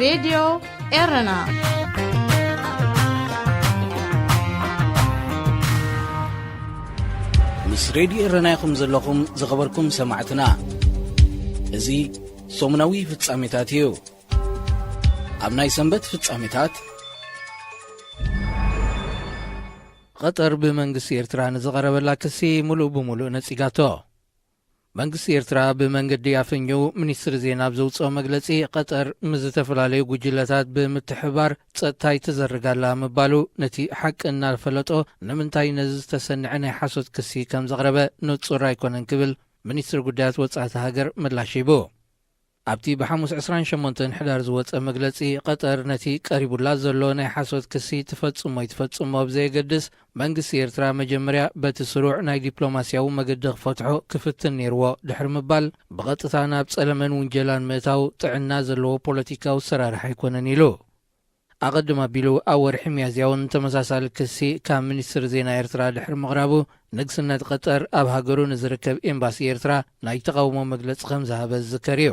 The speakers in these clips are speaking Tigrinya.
ሬድዮ ኤረና። ምስ ሬድዮ ኤረና ኢኹም ዘለኹም፣ ዝኸበርኩም ሰማዕትና። እዚ ሰሙናዊ ፍጻሜታት እዩ። ኣብ ናይ ሰንበት ፍጻሜታት፣ ቀጠር ብመንግስቲ ኤርትራ ንዝቐረበላ ክሲ ምሉእ ብምሉእ ነጺጋቶ። መንግስቲ ኤርትራ ብመንገዲ ኣፈኛው ሚኒስትሪ ዜና ኣብ ዘውጽኦ መግለጺ፣ ቀጠር ምስ ዝተፈላለዩ ጉጅለታት ብምትሕብባር ጸጥታ ኣይትዘርግ ኣላ ምባሉ፣ ነቲ ሓቂ እናፈለጦ ንምንታይ ነዚ ዝተሰንዐ ናይ ሓሶት ክሲ ከም ዘቕረበ ንጹር ኣይኮነን ክብል ሚኒስትሪ ጉዳያት ወጻእቲ ሃገር ምላሽ ሂቡ። ኣብቲ ብሓሙስ ዕስራን ሸሞንተን ሕዳር ዝወጸ መግለጺ፣ ቀጠር ነቲ ቀሪቡላ ዘሎ ናይ ሓሶት ክሲ ትፈጽሞ ኣይትፈጽሞ ብዘየገድስ፣ መንግስቲ ኤርትራ መጀመርያ በቲ ስሩዕ ናይ ዲፕሎማስያዊ መገዲ ክፈትሖ ክፍትን ነይርዎ ድሕሪ ምባል፣ ብቐጥታ ናብ ጸለመን ውንጀላን ምእታው ጥዕና ዘለዎ ፖለቲካዊ ኣሰራርሓ ኣይኮነን ኢሉ። ኣቐድም ኣቢሉ ኣብ ወርሒ ሚያዝያ እውን ተመሳሳሊ ክሲ ካብ ሚኒስትሪ ዜና ኤርትራ ድሕሪ ምቕራቡ፣ ንግስነት ቀጠር ኣብ ሃገሩ ንዝርከብ ኤምባሲ ኤርትራ ናይ ተቓውሞ መግለጺ ከም ዝሃበ ዝዝከር እዩ።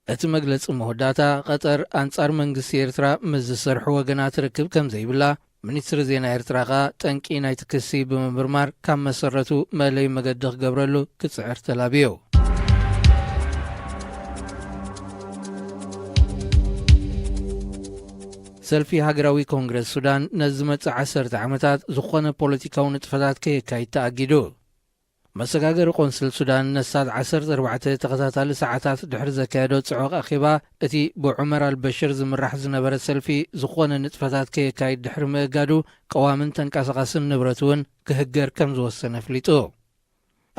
እቲ መግለጺ መወዳእታ፣ ቀጠር ኣንጻር መንግስቲ ኤርትራ ምስ ዝሰርሑ ወገናት ርክብ ከም ዘይብላ፣ ሚኒስትሪ ዜና ኤርትራ ከኣ ጠንቂ ናይቲ ክሲ ብምምርማር ካብ መሰረቱ መእለዩ መገዲ ክገብረሉ ክጽዕር ተላብዩ። ሰልፊ ሃገራዊ ኮንግረስ ሱዳን ነዚ ዝመጽእ ዓሰርተ ዓመታት ዝኾነ ፖለቲካዊ ንጥፈታት ከየካይድ ተኣጊዱ። መሰጋገሪ ቆንስል ሱዳን ነሳት ዓሰርተ ኣርባዕተ ተኸታታሊ ሰዓታት ድሕሪ ዘካየዶ ጽዑቕ ኣኼባ፣ እቲ ብዑመር ኣልበሽር ዝምራሕ ዝነበረ ሰልፊ ዝኾነ ንጥፈታት ከየካይድ ድሕሪ ምእጋዱ፣ ቀዋምን ተንቀሳቓስን ንብረት እውን ክህገር ከም ዝወሰነ ኣፍሊጡ።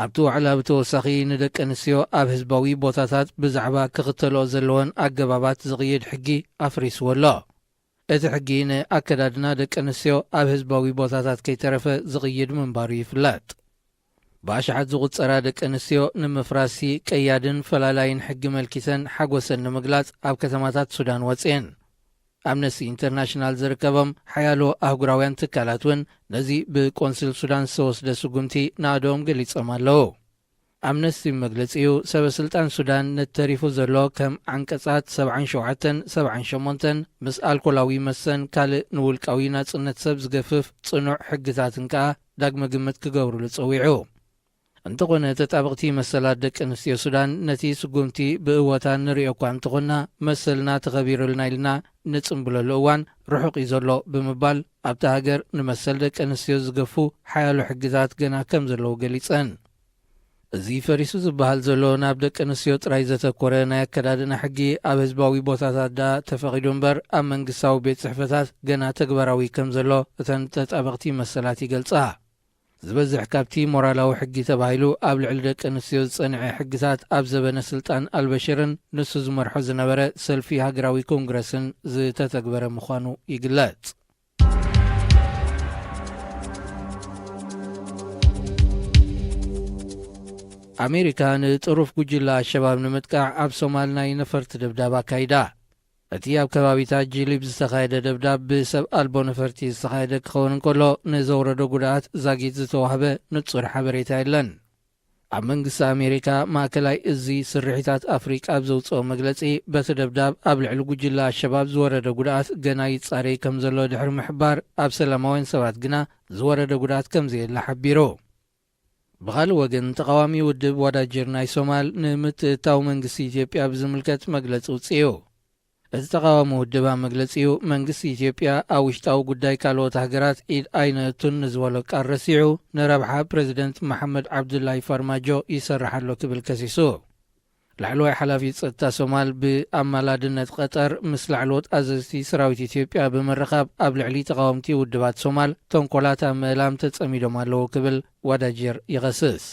ኣብቲ ዋዕላ ብተወሳኺ ንደቂ ኣንስትዮ ኣብ ህዝባዊ ቦታታት ብዛዕባ ክኽተልኦ ዘለወን ኣገባባት ዝቕይድ ሕጊ ኣፍሪስዎ ኣሎ። እቲ ሕጊ ንኣከዳድና ደቂ ኣንስትዮ ኣብ ህዝባዊ ቦታታት ከይተረፈ ዝቕይድ ምንባሩ ይፍለጥ። ብኣሽሓት ዝቑጸራ ደቂ ኣንስትዮ ንምፍራስሲ ቀያድን ፈላላይን ሕጊ መልኪሰን ሓጎሰን ንምግላጽ ኣብ ከተማታት ሱዳን ወጺኤን። ኣምነስቲ ኢንተርናሽናል ዝርከቦም ሓያሎ ኣህጉራውያን ትካላት እውን ነዚ ብቆንስል ሱዳን ዝተወስደ ስጉምቲ ናእዶኦም ገሊጾም ኣለዉ። ኣምነስቲ መግለጺኡ፣ ሰበ ስልጣን ሱዳን ነቲ ተሪፉ ዘሎ ከም ዓንቀጻት ሰብዓን ሸውዓተን ሰብዓን ሸሞንተን ምስ ኣልኮላዊ መስተን ካልእ ንውልቃዊ ናጽነት ሰብ ዝገፍፍ ጽኑዕ ሕግታትን ከኣ ዳግመ ግምት ክገብሩሉ ጸዊዑ። እንተኾነ፣ ተጣበቕቲ መሰላት ደቂ ኣንስትዮ ሱዳን ነቲ ስጉምቲ ብእወታ ንርእዮ እኳ እንተኾንና፣ መሰልና ተኸቢሩልና ኢልና ንጽምብለሉ እዋን ርሑቕ እዩ ዘሎ ብምባል፣ ኣብታ ሃገር ንመሰል ደቂ ኣንስትዮ ዝገፉ ሓያሎ ሕግታት ገና ከም ዘለዉ ገሊጸን። እዚ ፈሪሱ ዝበሃል ዘሎ ናብ ደቂ ኣንስትዮ ጥራይ ዘተኮረ ናይ ኣከዳድና ሕጊ ኣብ ህዝባዊ ቦታታት ደኣ ተፈቒዱ እምበር፣ ኣብ መንግስታዊ ቤት ጽሕፈታት ገና ተግባራዊ ከም ዘሎ እተን ተጣበቕቲ መሰላት ይገልጻ። ዝበዝሕ ካብቲ ሞራላዊ ሕጊ ተባሂሉ ኣብ ልዕሊ ደቂ ኣንስትዮ ዝጸንዐ ሕግታት ኣብ ዘበነ ስልጣን ኣልበሽርን ንሱ ዝመርሖ ዝነበረ ሰልፊ ሃገራዊ ኮንግረስን ዝተተግበረ ምዃኑ ይግለጽ። ኣሜሪካ ንጥሩፍ ጉጅለ ኣሸባብ ንምጥቃዕ ኣብ ሶማል ናይ ነፈርቲ ደብዳብ ኣካይዳ። እቲ ኣብ ከባቢታት ጂሊብ ዝተኻየደ ደብዳብ ብሰብ ኣልቦ ነፈርቲ ዝተኻየደ ክኸውን እንከሎ፣ ንዘውረዶ ጉድኣት ዛጊት ዝተዋህበ ንጹር ሓበሬታ የለን። ኣብ መንግስቲ ኣሜሪካ ማእከላይ እዚ ስርሒታት ኣፍሪቃ ኣብ ዘውጽኦ መግለጺ፣ በቲ ደብዳብ ኣብ ልዕሊ ጉጅለ ኣሸባብ ዝወረደ ጉድኣት ገና ይጻረይ ከም ዘሎ ድሕሪ ምሕባር፣ ኣብ ሰላማውያን ሰባት ግና ዝወረደ ጉድኣት ከም ዘየለ ሓቢሩ። ብኻልእ ወገን፣ ተቓዋሚ ውድብ ዋዳጅር ናይ ሶማል ንምትእትታው መንግስቲ ኢትዮጵያ ብዝምልከት መግለጺ ውጽእ እዩ። እቲ ተቓዋሚ ውድብ ኣብ መግለጺኡ፣ መንግስቲ ኢትዮጵያ ኣብ ውሽጣዊ ጉዳይ ካልኦት ሃገራት ኢድ ኣይነእቱን ንዝበሎ ቃል ረሲዑ፣ ንረብሓ ፕረዚደንት መሓመድ ዓብዱላይ ፋርማጆ ይሰርሕ ኣሎ ክብል ከሲሱ። ላዕለዋይ ሓላፊ ጸጥታ ሶማል ብኣማላድነት ቀጠር ምስ ላዕለዎት ኣዘዝቲ ሰራዊት ኢትዮጵያ ብምርኻብ ኣብ ልዕሊ ተቓወምቲ ውድባት ሶማል ተንኮላት ኣብ ምእላም ተጸሚዶም ኣለዉ ክብል ዋዳጅር ይኸስስ።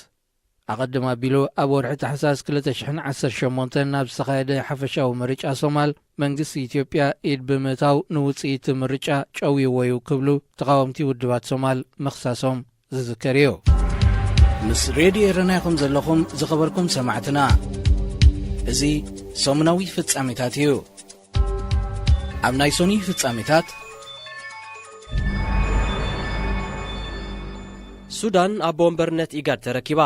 ኣቐድም ኣቢሉ ኣብ ወርሒ ታሕሳስ ክልተ ሽሕን ዓሰርተ ሸሞንተን ናብ ዝተኻየደ ሓፈሻዊ ምርጫ ሶማል፣ መንግስቲ ኢትዮጵያ ኢድ ብምእታው ንውጽኢት እቲ ምርጫ ጨውይዎ እዩ ክብሉ ተቓወምቲ ውድባት ሶማል ምኽሳሶም ዝዝከር እዩ። ምስ ሬድዮ ኤረና ኢኹም ዘለኹም ዝኸበርኩም ሰማዕትና። እዚ ሰሙናዊ ፍጻሜታት እዩ። ኣብ ናይ ሶኒ ፍጻሜታት፣ ሱዳን ኣቦ ወንበርነት ኢጋድ ተረኪባ።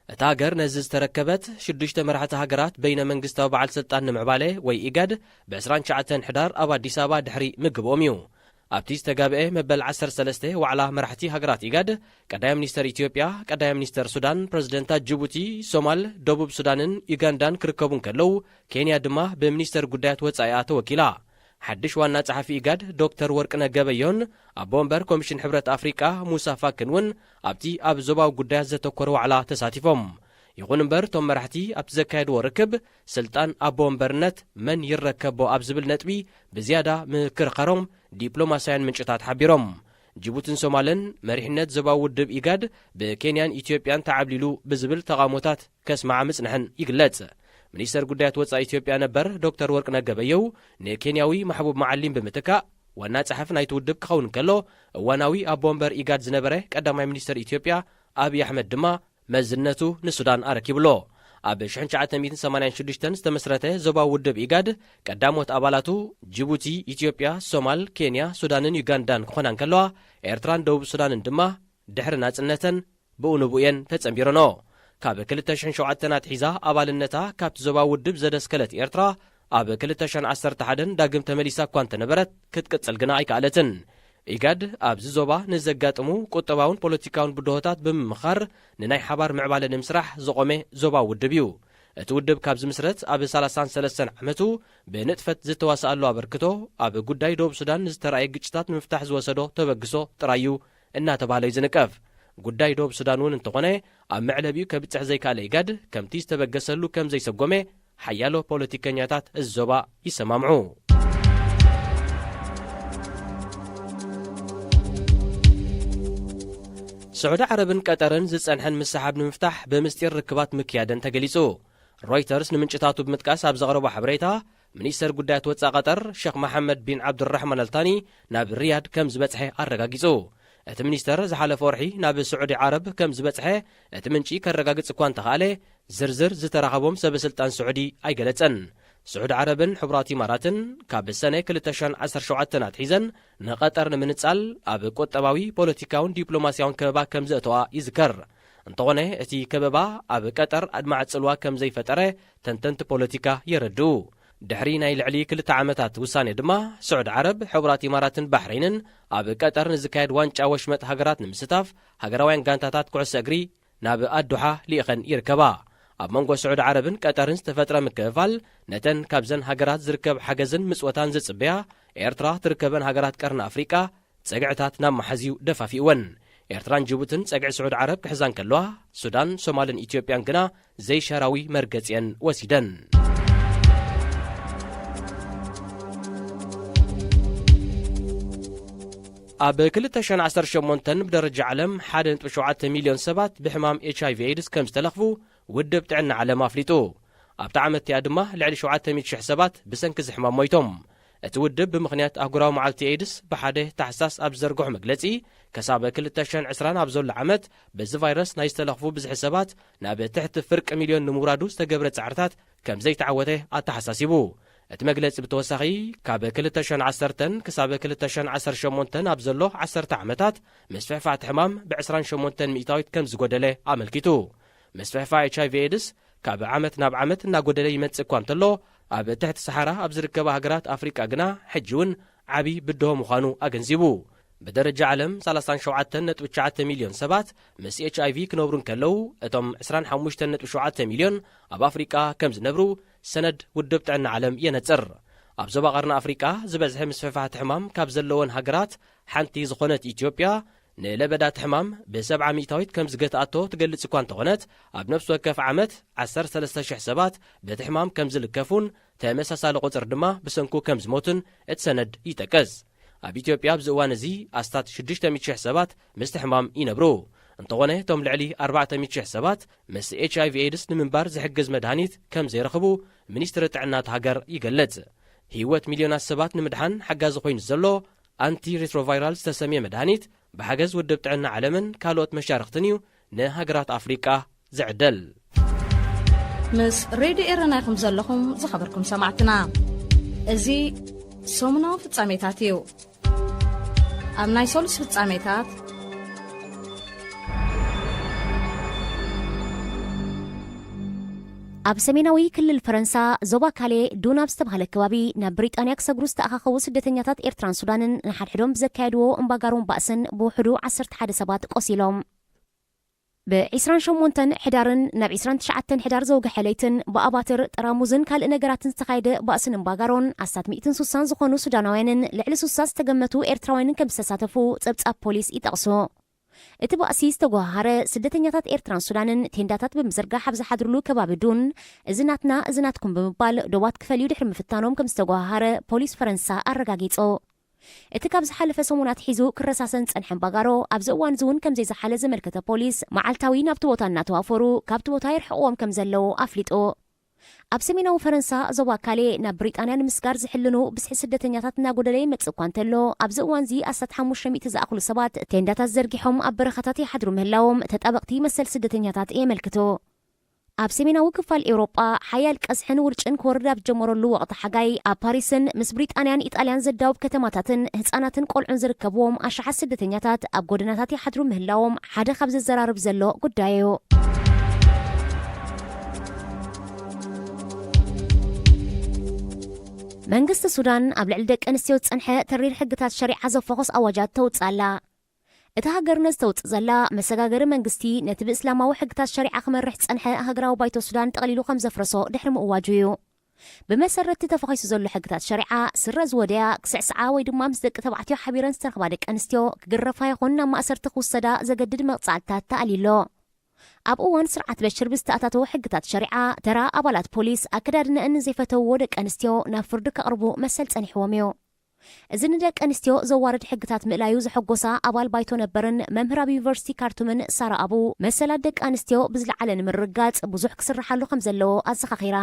እታ ሃገር ነዚ ዝተረከበት ሽዱሽተ መራሕቲ ሃገራት በይነ መንግስታዊ በዓል ስልጣን ንምዕባለ ወይ ኢጋድ ብ ዕስራን ትሽዓተን ሕዳር ኣብ ኣዲስ ኣበባ ድሕሪ ምግብኦም እዩ። ኣብቲ ዝተጋብኤ መበል ዓሰርተ ሰለስተ ዋዕላ መራሕቲ ሃገራት ኢጋድ ቀዳማይ ሚኒስተር ኢትዮጵያ፣ ቀዳማይ ሚኒስተር ሱዳን፣ ፕረዚደንታት ጅቡቲ፣ ሶማል፣ ደቡብ ሱዳንን ዩጋንዳን ክርከቡ እንከለዉ፣ ኬንያ ድማ ብሚኒስተር ጉዳያት ወጻኢኣ ተወኪላ። ሓድሽ ዋና ጸሓፊ ኢጋድ ዶክተር ወርቅነህ ገበዮን ኣቦ ወንበር ኮሚሽን ሕብረት ኣፍሪቃ ሙሳ ፋክን እውን ኣብቲ ኣብ ዞባዊ ጉዳያት ዘተኮረ ዋዕላ ተሳቲፎም። ይኹን እምበር፣ እቶም መራሕቲ ኣብቲ ዘካየድዎ ርክብ፣ ስልጣን ኣቦ ወንበርነት መን ይረከቦ ኣብ ዝብል ነጥቢ ብዝያዳ ምክርኻሮም ዲፕሎማስያውያን ምንጭታት ሓቢሮም። ጅቡትን ሶማልን መሪሕነት ዞባዊ ውድብ ኢጋድ ብኬንያን ኢትዮጵያን ተዓብሊሉ ብዝብል ተቓውሞታት ከስማዓ ምጽንሐን ይግለጽ። ሚኒስተር ጉዳያት ወጻኢ ኢትዮጵያ ነበር ዶክተር ወርቅነህ ገበየሁ ንኬንያዊ ማሕቡብ መዓሊም ብምትካእ ዋና ጸሓፊ ናይቲ ውድብ ክኸውን እንከሎ፣ እዋናዊ ኣቦ ወንበር ኢጋድ ዝነበረ ቀዳማይ ሚኒስተር ኢትዮጵያ ኣብይ ኣሕመድ ድማ መዝነቱ ንሱዳን ኣረኪብሎ። ኣብ ሽሕን ትሽዓተ ሚእትን ሰማንያን ሽዱሽተን ዝተመስረተ ዞባዊ ውድብ ኢጋድ ቀዳሞት ኣባላቱ ጅቡቲ፣ ኢትዮጵያ፣ ሶማል፣ ኬንያ፣ ሱዳንን ዩጋንዳን ክኾና እንከለዋ፣ ኤርትራን ደቡብ ሱዳንን ድማ ድሕሪ ናጽነተን ብኡ ንብኡ እየን ተጸንቢረንኦ። ካብ ክልተ ሽሕን ሸውዓተን ኣትሒዛ ኣባልነታ ካብቲ ዞባዊ ውድብ ዘደስከለት ኤርትራ፣ ኣብ ክልተ ሽሕን ዓሰርተ ሓደን ዳግም ተመሊሳ እኳ እንተነበረት፣ ክትቅጽል ግና ኣይከኣለትን። ኢጋድ ኣብዚ ዞባ ንዘጋጥሙ ቁጠባውን ፖለቲካውን ብድሆታት ብምምኻር ንናይ ሓባር ምዕባለ ንምስራሕ ዝቖመ ዞባዊ ውድብ እዩ። እቲ ውድብ ካብ ዝምስረት ኣብ ሰላሳን ሰለስተን ዓመቱ ብንጥፈት ዝተዋስኣሉ ኣበርክቶ፣ ኣብ ጉዳይ ደቡብ ሱዳን ንዝተራእየ ግጭታት ንምፍታሕ ዝወሰዶ ተበግሶ ጥራይ እዩ እናተባህለ እዩ ዝንቀፍ። ጉዳይ ደቡብ ሱዳን እውን እንተኾነ ኣብ መዕለቢኡ ከብጽሕ ዘይከኣለ ኢጋድ ከምቲ ዝተበገሰሉ ከም ዘይሰጎመ ሓያሎ ፖለቲከኛታት እዚ ዞባ ይሰማምዑ። ስዑዲ ዓረብን ቀጠርን ዝጸንሐን ምስሓብ ንምፍታሕ ብምስጢር ርክባት ምክያደን ተገሊጹ። ሮይተርስ ንምንጭታቱ ብምጥቃስ ኣብ ዘቕረቦ ሓበሬታ፣ ሚኒስተር ጉዳያት ወጻኢ ቀጠር ሸኽ መሓመድ ቢን ዓብዱራሕማን ኣልታኒ ናብ ሪያድ ከም ዝበጽሐ ኣረጋጊጹ። እቲ ሚኒስተር ዝሓለፈ ወርሒ ናብ ስዑዲ ዓረብ ከም ዝበጽሐ እቲ ምንጪ ከረጋግጽ እኳ እንተኸኣለ፣ ዝርዝር ዝተራኸቦም ሰበ ስልጣን ስዑዲ ኣይገለጸን። ስዑዲ ዓረብን ሕቡራት ኢማራትን ካብ ሰነ ክልተ ሽሕን ዓሰርተ ሸውዓተን ኣትሒዘን ንቐጠር ንምንጻል ኣብ ቁጠባዊ፣ ፖለቲካውን ዲፕሎማስያውን ከበባ ከም ዘእተዋ ይዝከር። እንተኾነ፣ እቲ ከበባ ኣብ ቀጠር ኣድማዒ ጽልዋ ከም ዘይፈጠረ ተንተንቲ ፖለቲካ የረድኡ። ድሕሪ ናይ ልዕሊ ክልተ ዓመታት ውሳኔ ድማ፣ ስዑዲ ዓረብ፣ ሕቡራት ኢማራትን ባሕሬንን ኣብ ቀጠር ንዝካየድ ዋንጫ ወሽመጥ ሃገራት ንምስታፍ ሃገራውያን ጋንታታት ኩዕሶ እግሪ ናብ ኣዱሓ ልኢኸን ይርከባ። ኣብ መንጎ ስዑዲ ዓረብን ቀጠርን ዝተፈጥረ ምክፍፋል፣ ነተን ካብዘን ሃገራት ዝርከብ ሓገዝን ምጽወታን ዝጽበያ ኤርትራ ትርከበን ሃገራት ቀርኒ ኣፍሪቃ፣ ጸግዕታት ናብ መሓዝኡ ደፋፊእወን። ኤርትራን ጅቡትን ጸግዒ ስዑዲ ዓረብ ክሕዛ እንከለዋ፣ ሱዳን፣ ሶማልን ኢትዮጵያን ግና ዘይሻራዊ መርገጺአን ወሲደን። ኣብ ክልተ ሽሕን ዓሰርተ ሸሞንተን ብደረጃ ዓለም ሓደ ነጥቢ ሸውዓተ ሚልዮን ሰባት ብሕማም ኤች ኣይ ቪ ኤድስ ከም ዝተለኽፉ ውድብ ጥዕና ዓለም ኣፍሊጡ። ኣብታ ዓመት እቲኣ ድማ ልዕሊ ሸውዓተ ሚእቲ ሽሕ ሰባት ብሰንኪ እዚ ሕማም ሞይቶም። እቲ ውድብ ብምኽንያት ኣህጉራዊ መዓልቲ ኤድስ ብሓደ ታሕሳስ ኣብ ዝዘርግሖ መግለጺ፣ ከሳብ ክልተ ሽሕን ዕስራን ኣብ ዘሎ ዓመት በዚ ቫይረስ ናይ ዝተለኽፉ ብዝሒ ሰባት ናብ ትሕቲ ፍርቂ ሚልዮን ንምውራዱ ዝተገብረ ጻዕርታት ከም ዘይተዓወተ ኣተሓሳሲቡ። እቲ መግለጺ ብተወሳኺ፣ ካብ ክልተ ሽሕን ዓሰርተን ክሳብ ክልተ ሽሕን ዓሰርተ ሸሞንተን ኣብ ዘሎ ዓሰርተ ዓመታት፣ ምስፍሕፋሕ እቲ ሕማም ብ ዕስራን ሸሞንተን ሚእታዊት ከም ዝጎደለ ኣመልኪቱ። ምስፍሕፋሕ ኤች ኣይ ቪ ኤድስ ካብ ዓመት ናብ ዓመት እናጎደለ ይመጽእ እኳ እንተሎ፣ ኣብ ትሕቲ ሰሓራ ኣብ ዝርከባ ሃገራት ኣፍሪቃ ግና ሕጂ እውን ዓቢ ብድሆ ምዃኑ ኣገንዚቡ። ብደረጃ ዓለም፣ ሰላሳን ሸውዓተን ነጥቢ ትሽዓተ ሚልዮን ሰባት ምስ ኤች ኣይ ቪ ክነብሩ እንከለዉ፣ እቶም ዕስራን ሓሙሽተን ነጥቢ ሸውዓተ ሚልዮን ኣብ ኣፍሪቃ ከም ዝነብሩ ሰነድ ውድብ ጥዕና ዓለም የነጽር። ኣብ ዞባ ቀርኒ ኣፍሪቃ ዝበዝሐ ምስፍሕፋሕ እቲ ሕማም ካብ ዘለወን ሃገራት ሓንቲ ዝኾነት ኢትዮጵያ፣ ንለበዳ እቲ ሕማም ብሰብዓ ሚእታዊት ከም ዝገትኣቶ ትገልጽ እኳ እንተኾነት፣ ኣብ ነፍሲ ወከፍ ዓመት ዓሰርተ ሰለስተ ሽሕ ሰባት በቲ ሕማም ከም ዝልከፉን ተመሳሳሊ ቁጽሪ ድማ ብሰንኩ ከም ዝሞቱን እቲ ሰነድ ይጠቅስ። ኣብ ኢትዮጵያ ኣብዚ እዋን እዚ ኣስታት ሽዱሽተ ሚእቲ ሽሕ ሰባት ምስቲ ሕማም ይነብሩ። እንተኾነ፣ እቶም ልዕሊ ኣርባዕተ ሚእቲ ሽሕ ሰባት ምስ ኤች ኣይ ቪ ኤድስ ንምንባር ዝሕግዝ መድሃኒት ከም ዘይረኽቡ ሚኒስትሪ ጥዕና እታ ሃገር ይገልጽ። ህይወት ሚልዮናት ሰባት ንምድሓን ሓጋዚ ኮይኑ ዘሎ ኣንቲ ሬትሮቫይራል ዝተሰምየ መድሃኒት ብሓገዝ ውድብ ጥዕና ዓለምን ካልኦት መሻርኽትን እዩ ንሃገራት ኣፍሪቃ ዝዕደል። ምስ ሬድዮ ኤረና ኢኹም ዘለኹም ዝኸበርኩም ሰማዕትና። እዚ ሰሙናዊ ፍጻሜታት እዩ። ኣብ ናይ ሰሉስ ፍጻሜታት፣ ኣብ ሰሜናዊ ክልል ፈረንሳ ዞባ ካሌ ዱን ኣብ ዝተባህለ ከባቢ ናብ ብሪጣንያ ክሰግሩ ዝተኣኻኸቡ ስደተኛታት ኤርትራን ሱዳንን ንሓድሕዶም ብዘካየድዎ እምባጋሮን ባእስን ብውሕዱ ዓሰርተ ሓደ ሰባት ቆሲሎም። ብ ዒስራን ሸሞንተን ሕዳርን ናብ ዒስራን ትሽዓተን ሕዳር ዘውግሐ ለይትን ብኣባትር፣ ጠራሙዝን ካልእ ነገራትን ዝተኻየደ ባእስን እምባጋሮን ኣስታት ሚእትን ሱሳን ዝኾኑ ሱዳናውያንን ልዕሊ ሱሳ ዝተገመቱ ኤርትራውያንን ከም ዝተሳተፉ ጸብጻብ ፖሊስ ይጠቕሱ። እቲ ባእሲ ዝተጓሃረ ስደተኛታት ኤርትራን ሱዳንን ቴንዳታት ብምዝርጋሕ ኣብ ዝሓድሩሉ ከባቢ ዱን፣ እዚ ናትና፣ እዚ ናትኩም ብምባል ዶባት ክፈልዩ ድሕሪ ምፍታኖም ከም ዝተጓሃረ ፖሊስ ፈረንሳ ኣረጋጊጹ። እቲ ካብ ዝሓለፈ ሰሙናት ሒዙ ክረሳሰን ዝጸንሐ እምባጋሮ ኣብዚ እዋን እዚ እውን ከም ዘይዝሓለ ዘመልከተ ፖሊስ፣ መዓልታዊ ናብቲ ቦታ እናተዋፈሩ ካብቲ ቦታ የርሕቕዎም ከም ዘለዉ ኣፍሊጡ። ኣብ ሰሜናዊ ፈረንሳ ዞባ ካሌ ናብ ብሪጣንያ ንምስጋር ዝሕልኑ ብዝሒ ስደተኛታት እናጎደለ ይመጽእ እኳ እንተሎ፣ ኣብዚ እዋንዚ ኣስታት ሓሙሽተ ሚእቲ ዝኣኽሉ ሰባት ቴንዳታት ዘርጊሖም ኣብ በረኻታት ይሓድሩ ምህላዎም ተጣበቕቲ መሰል ስደተኛታት የመልክቱ። ኣብ ሰሜናዊ ክፋል ኤውሮጳ ሓያል ቀዝሕን ውርጭን ክወርድ ኣብ ዝጀመረሉ ወቕቲ ሓጋይ፣ ኣብ ፓሪስን ምስ ብሪጣንያን ኢጣልያን ዘዳውብ ከተማታትን ህጻናትን ቆልዑን ዝርከብዎም ኣሽሓት ስደተኛታት ኣብ ጎደናታት ይሓድሩ ምህላዎም ሓደ ካብ ዘዘራርብ ዘሎ ጉዳይ እዩ። መንግስቲ ሱዳን ኣብ ልዕሊ ደቂ ኣንስትዮ ዝጸንሐ ተሪር ሕግታት ሸሪዓ ዘፋኹስ ኣዋጃት ተውጽእ ኣላ። እታ ሃገር ነዚ ተውጽእ ዘላ መሰጋገሪ መንግስቲ ነቲ ብእስላማዊ ሕግታት ሸሪዓ ክመርሕ ዝጸንሐ ሃገራዊ ባይቶ ሱዳን ጠቕሊሉ ከም ዘፍረሶ ድሕሪ ምእዋጁ እዩ። ብመሰረት እቲ ተፋኺሱ ዘሎ ሕግታት ሸሪዓ፣ ስረ ዝወደያ፣ ክስዕስዓ ወይ ድማ ምስ ደቂ ተባዕትዮ ሓቢረን ዝተረኽባ ደቂ ኣንስትዮ ክግረፋ ይኹን ናብ ማእሰርቲ ክውሰዳ ዘገድድ መቕጻዕትታት ተኣልዩ ኣሎ። ኣብ እዋን ስርዓት በሽር ብዝተኣታተወ ሕግታት ሸሪዓ፣ ተራ ኣባላት ፖሊስ ኣከዳድነአን ንዘይፈተውዎ ደቂ ኣንስትዮ ናብ ፍርዲ ከቕርቡ መሰል ጸኒሕዎም እዩ። እዚ ንደቂ ኣንስትዮ ዘዋርድ ሕግታት ምእላዩ ዘሐጎሳ ኣባል ባይቶ ነበርን መምህር ኣብ ዩኒቨርሲቲ ካርቱምን ሳራ ኣቡ፣ መሰላት ደቂ ኣንስትዮ ብዝለዓለ ንምርግጋጽ ብዙሕ ክስርሓሉ ከም ዘለዎ ኣዘኻኺራ።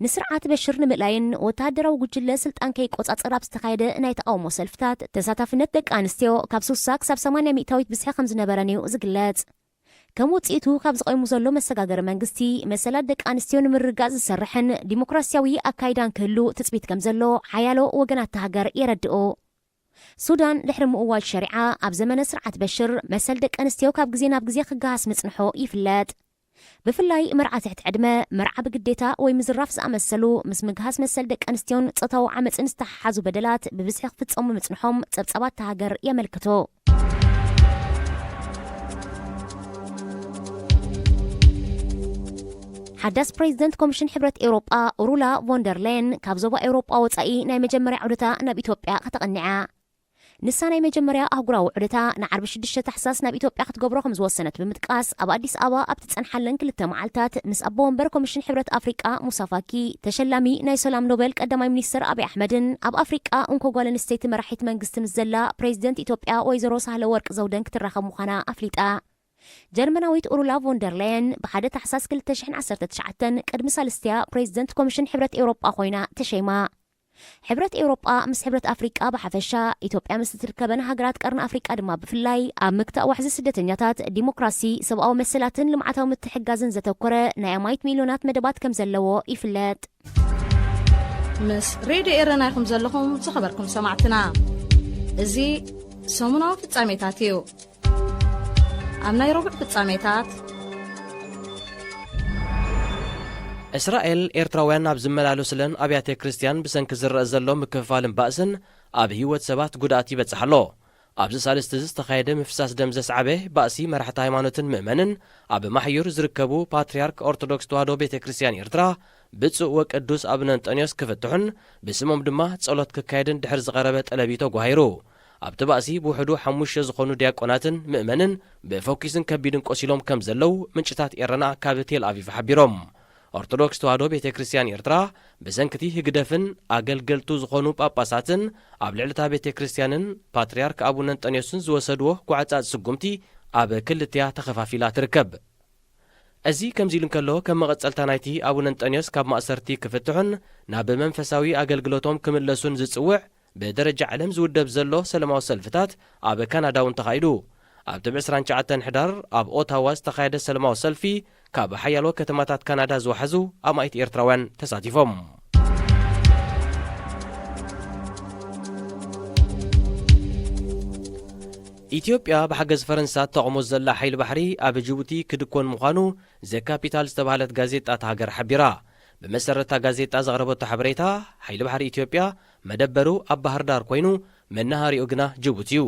ንስርዓት በሽር ንምእላይን ወተሃደራዊ ጉጅለ ስልጣን ከይቆጻጸር ኣብ ዝተኻየደ ናይ ተቓውሞ ሰልፍታት፣ ተሳታፍነት ደቂ ኣንስትዮ ካብ ስሳ ክሳብ ሰማንያ ሚእታዊት ብዝሒ ከም ዝነበረን እዩ ዝግለጽ። ከም ውጽኢቱ ካብ ዝቐይሙ ዘሎ መሰጋገሪ መንግስቲ፣ መሰላት ደቂ ኣንስትዮ ንምርግጋጽ ዝሰርሕን ዲሞክራሲያዊ ኣካይዳን ክህሉ ትጽቢት ከም ዘሎ ሓያሎ ወገናት እታ ሃገር የረድኡ። ሱዳን ድሕሪ ምእዋጅ ሸሪዓ ኣብ ዘመነ ስርዓት በሽር መሰል ደቂ ኣንስትዮ ካብ ግዜ ናብ ግዜ ክገሃስ ምጽንሑ ይፍለጥ። ብፍላይ መርዓ ትሕቲ ዕድመ፣ መርዓ ብግዴታ ወይ ምዝራፍ ዝኣመሰሉ ምስ ምግሃስ መሰል ደቂ ኣንስትዮን ጾታዊ ዓመጽን ዝተሓሓዙ በደላት ብብዝሒ ክፍጸሙ ምጽንሖም ጸብጻባት እታ ሃገር የመልክቱ። ሓዳስ ፕሬዚደንት ኮሚሽን ሕብረት ኤውሮጳ ኡሩላ ቮንደር ሌየን ካብ ዞባ ኤውሮጳ ወጻኢ ናይ መጀመርያ ዑደታ ናብ ኢትዮጵያ ከተቐንዓ። ንሳ ናይ መጀመርያ ኣህጉራዊ ዑደታ ንዓርቢ ሽዱሽተ ታሕሳስ ናብ ኢትዮጵያ ክትገብሮ ከም ዝወሰነት ብምጥቃስ፣ ኣብ ኣዲስ ኣበባ ኣብ ትጸንሓለን ክልተ መዓልታት ምስ ኣቦ ወንበር ኮሚሽን ሕብረት ኣፍሪቃ ሙሳ ፋኪ፣ ተሸላሚ ናይ ሰላም ኖቤል ቀዳማይ ሚኒስትር ኣብይ ኣሕመድን ኣብ ኣፍሪቃ እንኮ ጓል ኣንስተይቲ መራሒት መንግስቲ ምስ ዘላ ፕሬዚደንት ኢትዮጵያ ወይዘሮ ሳህለ ወርቅ ዘውደን ክትራኸብ ምዃና ኣፍሊጣ። ጀርመናዊት ኡሩላ ቮንደር ላየን ብሓደ ታሕሳስ ክልተ ሽሕን ዓሰርተ ትሽዓተን ቅድሚ ሳልስቲያ ፕሬዚደንት ኮሚሽን ሕብረት ኤውሮጳ ኮይና ተሸይማ። ሕብረት ኤውሮጳ ምስ ሕብረት ኣፍሪቃ ብሓፈሻ፣ ኢትዮጵያ ምስ እትርከበን ሃገራት ቀርኒ ኣፍሪቃ ድማ ብፍላይ፣ ኣብ ምግታእ ዋሕዚ ስደተኛታት፣ ዲሞክራሲ፣ ሰብኣዊ መሰላትን ልምዓታዊ ምትሕግጋዝን ዘተኮረ ናይ ኣማኢት ሚልዮናት መደባት ከም ዘለዎ ይፍለጥ። ምስ ሬድዮ ኤረና ኢኹም ዘለኹም ዝኸበርኩም ሰማዕትና። እዚ ሰሙናዊ ፍጻሜታት እዩ። ኣብ ናይ ረቡዕ ፍጻሜታት፣ እስራኤል፣ ኤርትራውያን ኣብ ዝመላለሱለን ኣብያተ ክርስትያን ብሰንኪ ዝረአ ዘሎ ምክፍፋልን ባእስን ኣብ ህይወት ሰባት ጉድኣት ይበጽሕ ኣሎ። ኣብዚ ሳልስቲ እዚ ዝተኻየደ ምፍሳስ ደም ዘስዓበ ባእሲ መራሕቲ ሃይማኖትን ምእመንን ኣብ ማሕዩር ዝርከቡ ፓትርያርክ ኦርቶዶክስ ተዋህዶ ቤተ ክርስትያን ኤርትራ ብፁዕ ወቅዱስ ኣቡነ እንጠንዮስ ክፍትሑን ብስሞም ድማ ጸሎት ክካየድን ድሕሪ ዝቐረበ ጠለብ እዩ ተጓሂሩ። ኣብቲ ባእሲ ብውሕዱ ሓሙሽተ ዝኾኑ ዲያቆናትን ምእመንን ብፎኪስን ከቢድን ቆሲሎም ከም ዘለዉ ምንጭታት ኤረና ካብ ቴል ኣቪቭ ሓቢሮም። ኦርቶዶክስ ተዋህዶ ቤተ ክርስትያን ኤርትራ ብሰንክቲ ህግደፍን ኣገልገልቱ ዝኾኑ ጳጳሳትን ኣብ ልዕሊ እታ ቤተ ክርስትያንን ፓትርያርክ ኣቡነ እንጠንዮስን ዝወሰድዎ ጓዕጻጽ ስጉምቲ ኣብ ክልቲያ ተኸፋፊላ ትርከብ። እዚ ከምዚ ኢሉ እንከሎ፣ ከም መቐጸልታ ናይቲ ኣቡነ እንጠንዮስ ካብ ማእሰርቲ ክፍትሑን ናብ መንፈሳዊ ኣገልግሎቶም ክምለሱን ዝጽውዕ ብደረጃ ዓለም ዝውደብ ዘሎ ሰላማዊ ሰልፍታት ኣብ ካናዳ እውን ተኻይዱ። ኣብቲ ብ ዕስራን ትሽዓተን ሕዳር ኣብ ኦታዋ ዝተኻየደ ሰላማዊ ሰልፊ ካብ ሓያሎ ከተማታት ካናዳ ዝወሓዙ ኣማኢት ኤርትራውያን ተሳቲፎም። ኢትዮጵያ ብሓገዝ ፈረንሳ እተቑሞ ዘላ ሓይሊ ባሕሪ ኣብ ጅቡቲ ክድኮን ምዃኑ ዘካፒታል ዝተባህለት ጋዜጣ እታ ሃገር ሓቢራ። ብመሰረት እታ ጋዜጣ ዘቕረበቶ ሓበሬታ፣ ሓይሊ ባሕሪ ኢትዮጵያ መደበሩ ኣብ ባህር ዳር ኮይኑ፣ መናሃሪኡ ግና ጅቡቲ እዩ።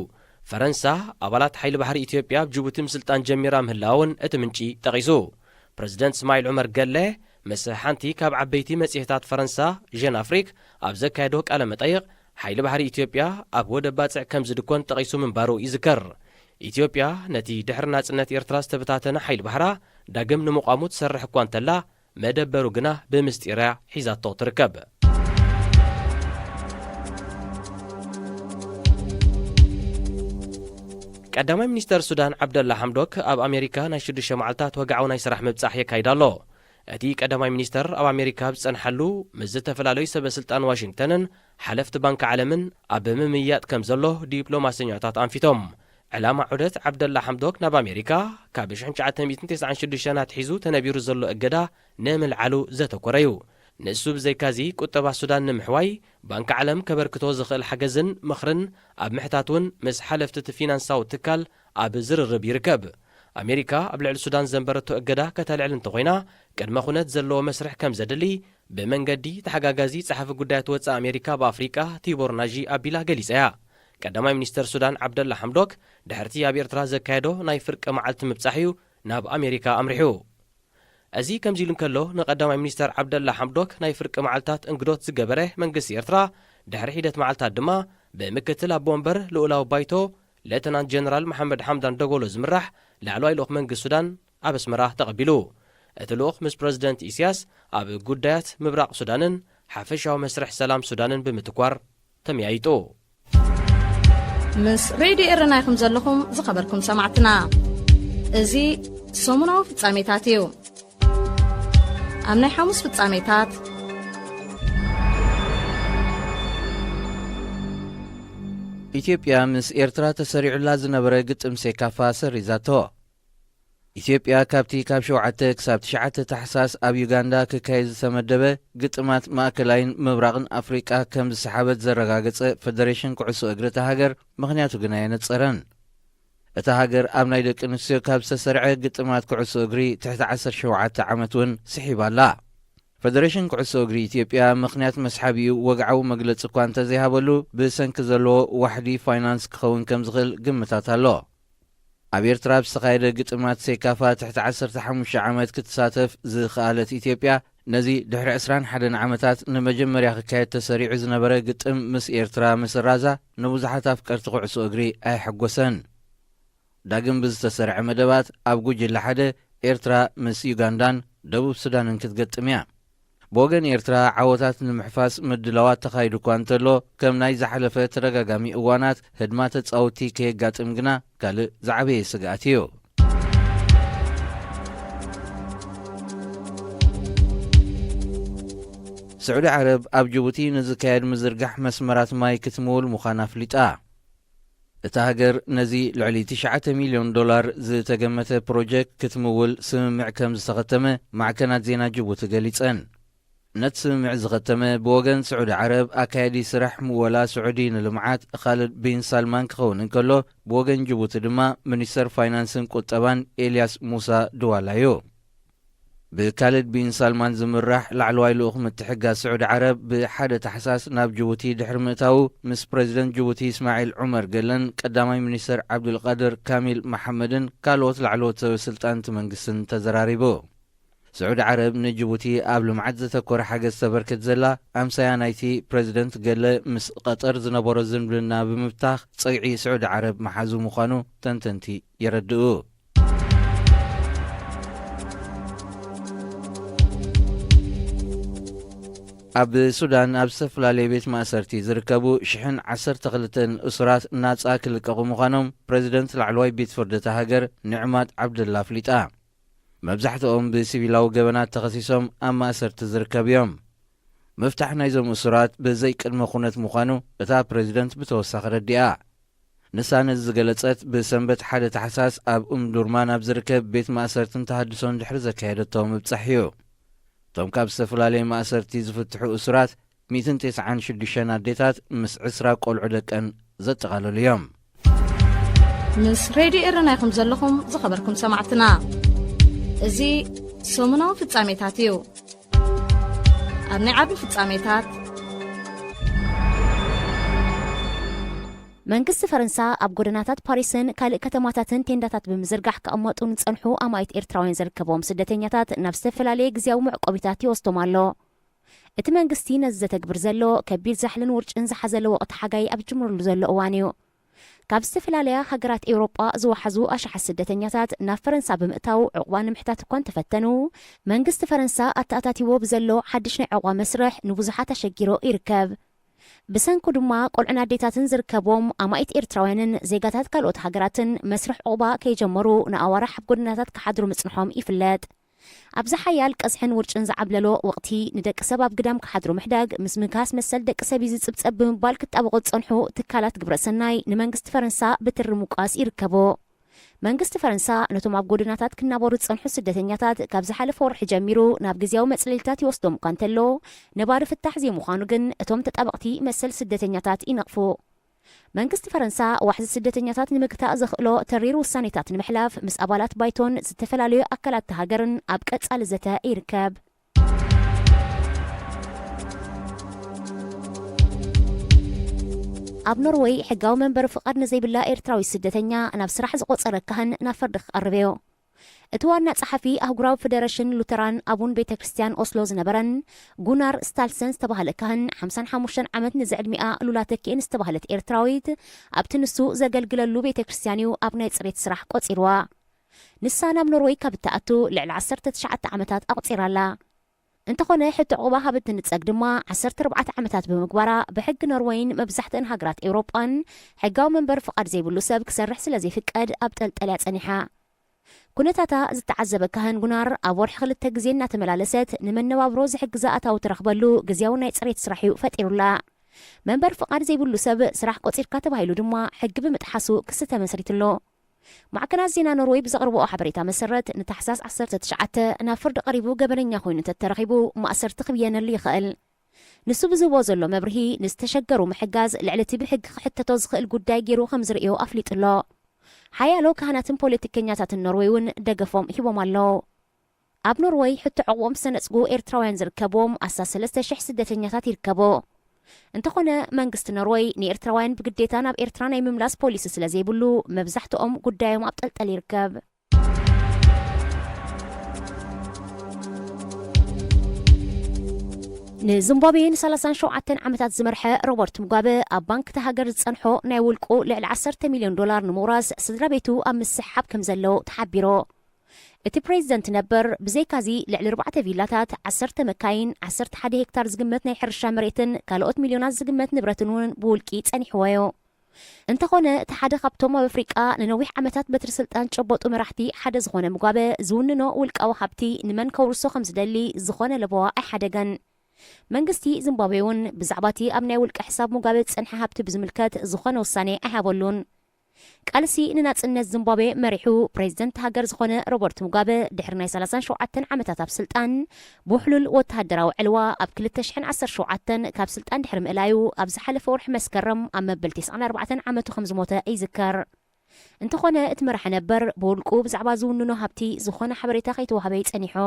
ፈረንሳ ኣባላት ሓይሊ ባሕሪ ኢትዮጵያ ኣብ ጅቡቲ ምስልጣን ጀሚራ ምህላውን እቲ ምንጪ ጠቒሱ። ፕረዚደንት እስማዒል ዑመር ገለ ምስ ሓንቲ ካብ ዓበይቲ መጽሔታት ፈረንሳ፣ ጀን ኣፍሪክ፣ ኣብ ዘካየዶ ቃለ መጠይቕ፣ ሓይሊ ባሕሪ ኢትዮጵያ ኣብ ወደብ ባጽዕ ከም ዝድኮን ጠቒሱ ምንባሩ ይዝከር። ኢትዮጵያ ነቲ ድሕሪ ናጽነት ኤርትራ ዝተበታተነ ሓይሊ ባሕራ ዳግም ንምቋሙ ትሰርሕ እኳ እንተላ፣ መደበሩ ግና ብምስጢር እያ ሒዛቶ ትርከብ። ቀዳማይ ሚኒስተር ሱዳን ዓብደላ ሓምዶክ ኣብ ኣሜሪካ ናይ ሽዱሽተ መዓልታት ወግዓዊ ናይ ስራሕ ምብጻሕ የካይድ ኣሎ። እቲ ቀዳማይ ሚኒስተር ኣብ ኣሜሪካ ኣብ ዝጸንሓሉ፣ ምስ ዝተፈላለዩ ሰበ ስልጣን ዋሽንግተንን ሓለፍቲ ባንክ ዓለምን ኣብ ምምይያጥ ከም ዘሎ ዲፕሎማሰኛታት ኣንፊቶም። ዕላማ ዑደት ዓብደላ ሓምዶክ ናብ ኣሜሪካ፣ ካብ ሽሕን ትሽዓተ ሚእትን ተስዓን ሽዱሽተን ኣትሒዙ ተነቢሩ ዘሎ እገዳ ንምልዓሉ ዘተኮረ እዩ። ንሱ ብዘይካዚ፣ ቁጠባ ሱዳን ንምሕዋይ፣ ባንክ ዓለም ከበርክቶ ዝኽእል ሓገዝን ምኽርን ኣብ ምሕታት እውን ምስ ሓለፍቲ እቲ ፊናንሳዊ ትካል ኣብ ዝርርብ ይርከብ። ኣሜሪካ ኣብ ልዕሊ ሱዳን ዘንበረቶ እገዳ ከተልዕል እንተኾይና፣ ቅድመ ኩነት ዘለዎ መስርሕ ከም ዘድሊ ብመንገዲ ተሓጋጋዚ ጸሓፊ ጉዳያት ወጻኢ ኣሜሪካ ኣብ ኣፍሪቃ ቲቦር ናዢ ኣቢላ ገሊጻ እያ። ቀዳማይ ሚኒስተር ሱዳን ዓብደላ ሓምዶክ ድሕርቲ ኣብ ኤርትራ ዘካየዶ ናይ ፍርቂ መዓልቲ ምብጻሕ እዩ ናብ ኣሜሪካ ኣምሪሑ። እዚ ከምዚ ኢሉ እንከሎ፣ ንቀዳማይ ሚኒስተር ዓብደላ ሓምዶክ ናይ ፍርቂ መዓልታት እንግዶት ዝገበረ መንግስቲ ኤርትራ፣ ድሕሪ ሒደት መዓልታት ድማ ብምክትል ኣቦ ወንበር ልኡላዊ ባይቶ ሌተናንት ጀነራል መሓመድ ሓምዳን ደጎሎ ዝምራሕ ላዕለዋይ ልኡኽ መንግስቲ ሱዳን ኣብ ኣስመራ ተቐቢሉ። እቲ ልኡኽ ምስ ፕረዚደንት ኢሳያስ ኣብ ጉዳያት ምብራቕ ሱዳንን ሓፈሻዊ መስርሕ ሰላም ሱዳንን ብምትኳር ተመያይጡ። ምስ ሬድዮ ኤረና ኢኹም ዘለኹም ዝኸበርኩም ሰማዕትና። እዚ ሰሙናዊ ፍጻሜታት እዩ። ኣብ ናይ ሓሙስ ፍጻሜታት፣ ኢትዮጵያ ምስ ኤርትራ ተሰሪዑላ ዝነበረ ግጥም ሴካፋ ሰሪዛቶ። ኢትዮጵያ ካብቲ ካብ ሸውዓተ ክሳብ ትሽዓተ ታሕሳስ ኣብ ዩጋንዳ ክካየድ ዝተመደበ ግጥማት ማእከላይን ምብራቕን ኣፍሪቃ ከም ዝሰሓበት ዘረጋገጸ ፈደሬሽን ኩዕሶ እግሪ እታ ሃገር፣ ምኽንያቱ ግና ኣየነጸረን። እታ ሃገር ኣብ ናይ ደቂ ኣንስትዮ ካብ ዝተሰርዐ ግጥማት ኩዕሶ እግሪ ትሕቲ ዓሰርተ ሸውዓተ ዓመት እውን ስሒባ ኣላ። ፈደሬሽን ኩዕሶ እግሪ ኢትዮጵያ ምኽንያት መስሓቢኡ ወግዓዊ መግለጺ እኳ እንተዘይሃበሉ፣ ብሰንኪ ዘለዎ ዋሕዲ ፋይናንስ ክኸውን ከም ዝኽእል ግምታት ኣሎ። ኣብ ኤርትራ ኣብ ዝተኻየደ ግጥማት ሴካፋ ትሕቲ ዓሰርተ ሓሙሽተ ዓመት ክትሳተፍ ዝኸኣለት ኢትዮጵያ፣ ነዚ ድሕሪ ዕስራን ሓደን ዓመታት ንመጀመርያ ክካየድ ተሰሪዑ ዝነበረ ግጥም ምስ ኤርትራ ምስራዛ ንብዙሓት ኣፍቀርቲ ኩዕሶ እግሪ ኣየሐጎሰን። ዳግም ብዝተሰርዐ መደባት ኣብ ጉጅለ ሓደ ኤርትራ ምስ ዩጋንዳን ደቡብ ሱዳንን ክትገጥም እያ። ብወገን ኤርትራ ዓወታት ንምሕፋስ ምድላዋት ተኻይዱ እኳ እንተሎ፣ ከም ናይ ዝሓለፈ ተደጋጋሚ እዋናት ህድማ ተጻወትቲ ከየጋጥም ግና ካልእ ዝዓበየ ስግኣት እዩ። ስዑዲ ዓረብ ኣብ ጅቡቲ ንዝካየድ ምዝርጋሕ መስመራት ማይ ክትምውል ምዃና ኣፍሊጣ። እታ ሃገር ነዚ ልዕሊ ትሽዓተ ሚልዮን ዶላር ዝተገመተ ፕሮጀክት ክትምውል ስምምዕ ከም ዝተኸተመ ማዕከናት ዜና ጅቡቲ ገሊጸን። ነቲ ስምምዕ ዝኸተመ ብወገን ስዑዲ ዓረብ ኣካያዲ ስራሕ ምወላ ስዑዲ ንልምዓት ኻልድ ቢን ሳልማን ክኸውን እንከሎ፣ ብወገን ጅቡቲ ድማ ሚኒስተር ፋይናንስን ቁጠባን ኤልያስ ሙሳ ድዋላ እዩ። ብካልድ ቢን ሳልማን ዝምራሕ ላዕለዋይ ልኡኽ ምትሕግጋዝ ስዑዲ ዓረብ ብሓደ ታሕሳስ ናብ ጅቡቲ ድሕሪ ምእታዉ፣ ምስ ፕረዚደንት ጅቡቲ እስማዒል ዑመር ገለን ቀዳማይ ሚኒስተር ዓብዱልቃድር ካሚል መሓመድን ካልኦት ላዕለዎት ሰበ ስልጣን እቲ መንግስትን ተዘራሪቡ። ስዑዲ ዓረብ ንጅቡቲ ኣብ ልምዓት ዘተኮረ ሓገዝ ተበርክት ዘላ ኣምሳያ ናይቲ ፕረዚደንት ገለ ምስ ቀጠር ዝነበሮ ዝምድና ብምብታኽ ጸግዒ ስዑዲ ዓረብ መሓዙ ምዃኑ ተንተንቲ የረድኡ። ኣብ ሱዳን ኣብ ዝተፈላለየ ቤት ማእሰርቲ ዝርከቡ ሽሕን ዓሰርተ ክልተን እሱራት ናጻ ክልቀቑ ምዃኖም ፕረዚደንት ላዕለዋይ ቤት ፍርዲ እታ ሃገር ንዕማድ ዓብደላ ኣፍሊጣ። መብዛሕትኦም ብሲቪላዊ ገበናት ተኸሲሶም ኣብ ማእሰርቲ ዝርከቡ እዮም። ምፍታሕ ናይዞም እሱራት ብዘይቅድመ ኩነት ምዃኑ እታ ፕረዚደንት ብተወሳኺ ረዲኣ። ንሳ ነዚ ዝገለጸት ብሰንበት ሓደ ታሕሳስ ኣብ ኡምዱርማን ኣብ ዝርከብ ቤት ማእሰርትን ተሃድሶን ድሕሪ ዘካየደቶ ምብጻሕ እዩ። እቶም ካብ ዝተፈላለየ ማእሰርቲ ዝፍትሑ እሱራት ሚእትን ተስዓን ሽዱሽተን ኣዴታት ምስ ዕስራ ቆልዑ ደቀን ዘጠቓለሉ እዮም። ምስ ሬድዮ ኤረና ኢኹም ዘለኹም ዝኸበርኩም ሰማዕትና። እዚ ሰሙናዊ ፍጻሜታት እዩ። ኣብ ናይ ዓቢ ፍጻሜታት፣ መንግስቲ ፈረንሳ ኣብ ጎደናታት ፓሪስን ካልእ ከተማታትን ቴንዳታት ብምዝርጋሕ ከቐመጡ ንጸንሑ ኣማኢት ኤርትራውያን ዝርከብዎም ስደተኛታት ናብ ዝተፈላለየ ግዝያዊ መዕቆቢታት ይወስዶም ኣሎ። እቲ መንግስቲ ነዚ ዘተግብር ዘሎ፣ ከቢድ ዛሕልን ውርጭን ዝሓዘለ ወቕቲ ሓጋይ ኣብ ዝጅምረሉ ዘሎ እዋን እዩ። ካብ ዝተፈላለያ ሃገራት ኤውሮጳ ዝወሓዙ ኣሽሓት ስደተኛታት ናብ ፈረንሳ ብምእታው ዕቑባ ንምሕታት እኳ እንተፈተኑ፣ መንግስቲ ፈረንሳ ኣተኣታቲዎ ብዘሎ ሓድሽ ናይ ዕቑባ መስርሕ ንብዙሓት ኣሸጊሮ ይርከብ። ብሰንኩ ድማ ቆልዑን ኣዴታትን ዝርከብዎም ኣማኢት ኤርትራውያንን ዜጋታት ካልኦት ሃገራትን መስርሕ ዕቑባ ከይጀመሩ ንኣዋርሕ ኣብ ጎደናታት ክሓድሩ ምጽንሖም ይፍለጥ። ኣብዚ ሓያል ቀዝሕን ውርጭን ዝዓብለሎ ወቕቲ ንደቂ ሰብ ኣብ ግዳም ክሓድሩ ምሕዳግ ምስ ምንካስ መሰል ደቂ ሰብ እዩ ዝጽብጸብ ብምባል ክጣበቑ ዝጸንሑ ትካላት ግብረ ሰናይ ንመንግስቲ ፈረንሳ ብትሪ ምውቃስ ይርከቦ። መንግስቲ ፈረንሳ ነቶም ኣብ ጎደናታት ክናበሩ ዝጸንሑ ስደተኛታት ካብ ዝሓለፈ ወርሒ ጀሚሩ ናብ ግዝያዊ መጽለሊታት ይወስዶም እኳ እንተሎ፣ ነባሪ ፍታሕ ዘይምዃኑ ግን እቶም ተጣበቕቲ መሰል ስደተኛታት ይነቕፉ። መንግስቲ ፈረንሳ ዋሕዚ ስደተኛታት ንምግታእ ዘኽእሎ ተሪር ውሳኔታት ንምሕላፍ ምስ ኣባላት ባይቶን ዝተፈላለዩ ኣካላት እታ ሃገርን ኣብ ቀጻሊ ዘተ ይርከብ። ኣብ ኖርወይ ሕጋዊ መንበሪ ፍቓድ ንዘይብላ ኤርትራዊ ስደተኛ ናብ ስራሕ ዝቖጸረ ካህን ናብ ፍርዲ ክቐርብ እዩ። እቲ ዋና ጸሓፊ ኣህጉራዊ ፈደረሽን ሉተራን ኣቡን ቤተ ክርስቲያን ኦስሎ ዝነበረን ጉናር ስታልሰን ዝተባህለ ካህን፣ ሓምሳን ሓሙሽተን ዓመት ንዝዕድሚኣ ሉላ ተኪኤ ዝተባህለት ኤርትራዊት፣ ኣብቲ ንሱ ዘገልግለሉ ቤተ ክርስቲያን እዩ ኣብ ናይ ጽሬት ስራሕ ቆጺርዋ። ንሳ ናብ ኖርወይ ካብ እትኣቱ ልዕሊ ዓሰርተ ትሽዓተ ዓመታት ኣቑጺራ ኣላ። እንተኾነ፣ ሕቶ ዕቑባ ሃብቲ ንጸግ ድማ ዓሰርተ ኣርባዕተ ዓመታት ብምግባራ፣ ብሕጊ ኖርወይን መብዛሕትአን ሃገራት ኤውሮጳን፣ ሕጋዊ መንበሪ ፍቓድ ዘይብሉ ሰብ ክሰርሕ ስለ ዘይፍቀድ ኣብ ጠልጠል እያ ጸኒሓ። ኩነታታ ዝተዓዘበ ካህን ጉናር፣ ኣብ ወርሒ ክልተ ግዜ እናተመላለሰት ንመነባብሮ ዝሕግዛ ኣታዊ ትረኽበሉ ግዝያዊ ናይ ጽሬት ስራሕ እዩ ፈጢሩላ። መንበሪ ፍቓድ ዘይብሉ ሰብ ስራሕ ቆጺርካ ተባሂሉ ድማ ሕጊ ብምጥሓሱ ክሲ ተመስሪትሉ። ማዕከናት ዜና ኖርወይ ብዘቕርብኦ ሓበሬታ መሰረት፣ ንታሕሳስ ዓሰርተ ትሽዓተ ናብ ፍርዲ ቀሪቡ ገበነኛ ኮይኑ እንተተረኺቡ፣ ማእሰርቲ ክብየነሉ ይኽእል። ንሱ ብዝህቦ ዘሎ መብርሂ፣ ንዝተሸገሩ ምሕጋዝ ልዕሊ እቲ ብሕጊ ክሕተቶ ዝኽእል ጉዳይ ገይሩ ከም ዝርእዮ ኣፍሊጡ ኣሎ። ሓያሎ ካህናትን ፖለቲከኛታትን ኖርወይ እውን ደገፎም ሂቦም ኣለዉ። ኣብ ኖርወይ ሕቶ ዕቑቦም ዝተነጽጉ ኤርትራውያን ዝርከብዎም ኣስታት ሰለስተ ሽሕ ስደተኛታት ይርከቡ። እንተኾነ፣ መንግስቲ ኖርወይ ንኤርትራውያን ብግዴታ ናብ ኤርትራ ናይ ምምላስ ፖሊሲ ስለ ዘይብሉ፣ መብዛሕትኦም ጉዳዮም ኣብ ጠልጠል ይርከብ። ንዚምባብዌ ንሰላሳን ሸውዓተን ዓመታት ዝመርሐ ሮበርት ሙጋበ፣ ኣብ ባንክ እታ ሃገር ዝጸንሖ ናይ ውልቁ ልዕሊ ዓሰርተ ሚልዮን ዶላር ንምውራስ ስድራ ቤቱ ኣብ ምስሕሓብ ከም ዘለዉ ተሓቢሩ። እቲ ፕሬዚደንት ነበር፣ ብዘይካዚ ልዕሊ ኣርባዕተ ቪላታት፣ ዓሰርተ መካይን፣ ዓሰርተ ሓደ ሄክታር ዝግመት ናይ ሕርሻ መሬትን ካልኦት ሚልዮናት ዝግመት ንብረትን እውን ብውልቂ ጸኒሕዎ እዩ። እንተኾነ፣ እቲ ሓደ ካብቶም ኣብ ኣፍሪቃ ንነዊሕ ዓመታት በትሪ ስልጣን ዝጨበጡ መራሕቲ ሓደ ዝኾነ ሙጋበ፣ ዝውንኖ ውልቃዊ ሃብቲ ንመን ከውርሶ ከም ዝደሊ ዝኾነ ለበዋ ኣይሓደገን። መንግስቲ ዚምባብዌ እውን ብዛዕባ እቲ ኣብ ናይ ውልቂ ሕሳብ ሙጋበ ዝጸንሐ ሃብቲ ብዝምልከት ዝኾነ ውሳኔ ኣይሃበሉን። ቃልሲ ንናጽነት ዚምባብዌ መሪሑ ፕሬዚደንት ሃገር ዝኾነ ሮበርት ሙጋበ፣ ድሕሪ ናይ ሰላሳን ሸውዓተን ዓመታት ኣብ ስልጣን፣ ብውሕሉል ወተሃደራዊ ዕልዋ ኣብ ክልተ ሽሕን ዓሰርተ ሸውዓተን ካብ ስልጣን ድሕሪ ምእላዩ፣ ኣብ ዝሓለፈ ወርሒ መስከረም ኣብ መበል ተስዓን ኣርባዕተን ዓመቱ ከም ዝሞተ ይዝከር። እንተኾነ፣ እቲ መራሒ ነበር ብውልቁ ብዛዕባ ዝውንኖ ሃብቲ ዝኾነ ሓበሬታ ከይተዋህበ ይጸኒሑ።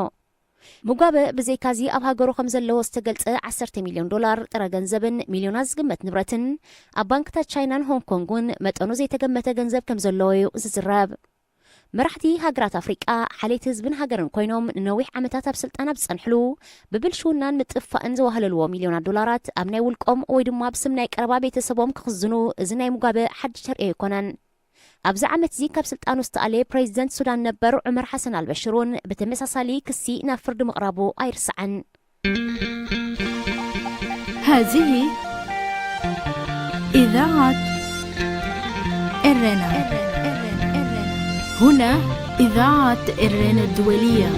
ሙጋበ ብዘይካዚ ኣብ ሃገሩ ከም ዘለዎ ዝተገልጸ ዓሰርተ ሚልዮን ዶላር ጥረ ገንዘብን ሚልዮናት ዝግመት ንብረትን ኣብ ባንክታት ቻይናን ሆንግ ኮንግ እውን መጠኑ ዘይተገመተ ገንዘብ ከም ዘለዎ እዩ ዝዝረብ። መራሕቲ ሃገራት ኣፍሪቃ ሓልየት ህዝብን ሃገርን ኮይኖም ንነዊሕ ዓመታት ኣብ ስልጣን ኣብ ዝጸንሕሉ ብብልሽውናን ምጥፍፋእን ዘዋህለልዎ ሚልዮናት ዶላራት ኣብ ናይ ውልቆም ወይ ድማ ብስም ናይ ቀረባ ቤተሰቦም ክኽዝኑ እዚ ናይ ሙጋበ ሓድሽ ተርእዮ ኣይኮነን። ኣብዚ ዓመት እዚ ካብ ስልጣኑ ዝተኣለየ ፕሬዚደንት ሱዳን ነበር ዑመር ሓሰን ኣልበሽር እውን ብተመሳሳሊ ክሲ ናብ ፍርዲ ምቕራቡ ኣይርሳዕን። هذه إذاعة إرنا. هنا إذاعة إرنا الدولية.